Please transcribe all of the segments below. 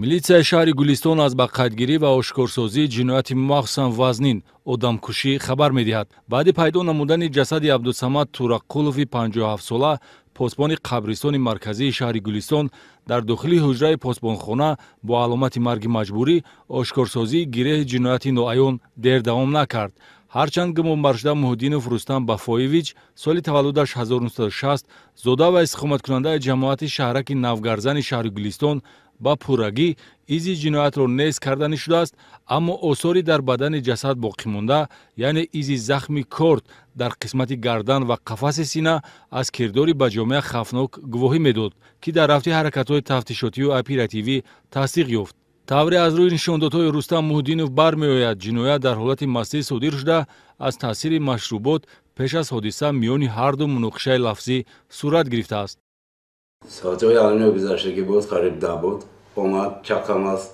Милитсияи шаҳри Гулистон аз ба қайдгирӣ ва ошкорсозии ҷинояти махсусан вазнин, одамкушӣ хабар медиҳад. Баъди пайдо намудани ҷасади Абдусамад Тураққулови 57-сола, посбони қабристони марказии шаҳри Гулистон, дар дохили ҳуҷраи посбонхона бо аломати марги маҷбурӣ, ошкорсозии гиреҳи ҷинояти ноаён дер давом накард. Ҳарчанд гумонбаршуда Муҳиддинов Рустам Бафоевич, соли таваллудаш 1960, зода ва истиқоматкунандаи ҷамоати шаҳраки Навгарзани шаҳри Гулистон, ба пуррагӣ изи ҷиноятро нест карданӣ шудааст, аммо осори дар бадани ҷасад боқӣ монда, яъне изи захми корд дар қисмати гардан ва қафаси сина, аз кирдори ба ҷомеа хавфнок гувоҳӣ медод, ки дар рафти ҳаракатҳои тафтишотию оперативӣ тасдиқ ёфт. Тавре аз рӯи нишондодҳои Рустам Муҳиддинов бармеояд, ҷиноят дар ҳолати мастӣ содир шуда, аз таъсири машрубот пеш аз ҳодиса миёни ҳарду муноқишаи лафзӣ сурат гирифтааст. Соатҳои алино гузаштагӣ буд, қариб 10 буд. Омад, чақам аст.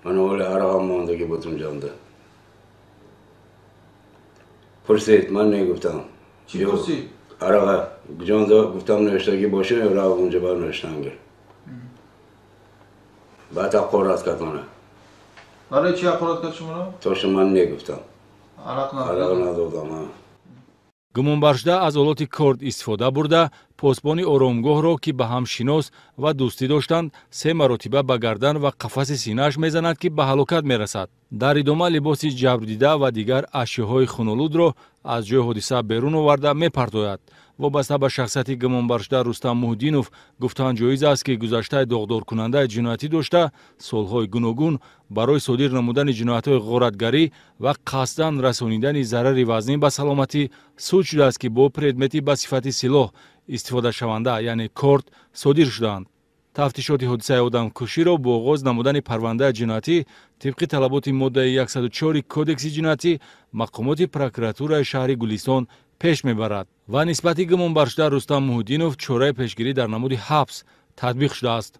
Ман ҳоли арақам мондагӣ буд унҷонда. Пурсид, ман негуфтам. Чӣ пурсид? Арақа. Ҷонда гуфтам, навиштагӣ боша, рав унҷа бар навиштан гир. Баъд ҳақорат кард мана. Барои чӣ ҳақорат кард шуморо? Тоша ман негуфтам. Арақ надодам. Арақ надодам. Гумонбаршуда аз олоти корд истифода бурда, посбони оромгоҳро, ки ба ҳам шинос ва дӯстӣ доштанд, се маротиба ба гардан ва қафаси синааш мезанад, ки ба ҳалокат мерасад. Дар идома либоси ҷабрдида ва дигар ашёҳои хунолудро аз ҷои ҳодиса берун оварда мепартояд. Вобаста ба шахсияти гумонбаршуда Рустам Муҳиддинов гуфтан ҷоиз аст, ки гузаштаи доғдоркунандаи ҷиноятӣ дошта, солҳои гуногун барои содир намудани ҷиноятҳои ғоратгарӣ ва қасдан расонидани зарари вазнин ба саломатӣ суд шудааст, ки бо предмети ба сифати силоҳ истифодашаванда, яъне корд, содир шудаанд. Тафтишоти ҳодисаи одамкуширо бо оғоз намудани парвандаи ҷиноятӣ тибқи талаботи моддаи 104 Кодекси ҷиноятӣ мақомоти прокуратураи шаҳри Гулистон пеш мебарад ва нисбати гумонбаршуда Рустам Муҳиддинов чораи пешгирӣ дар намуди ҳабс татбиқ шудааст.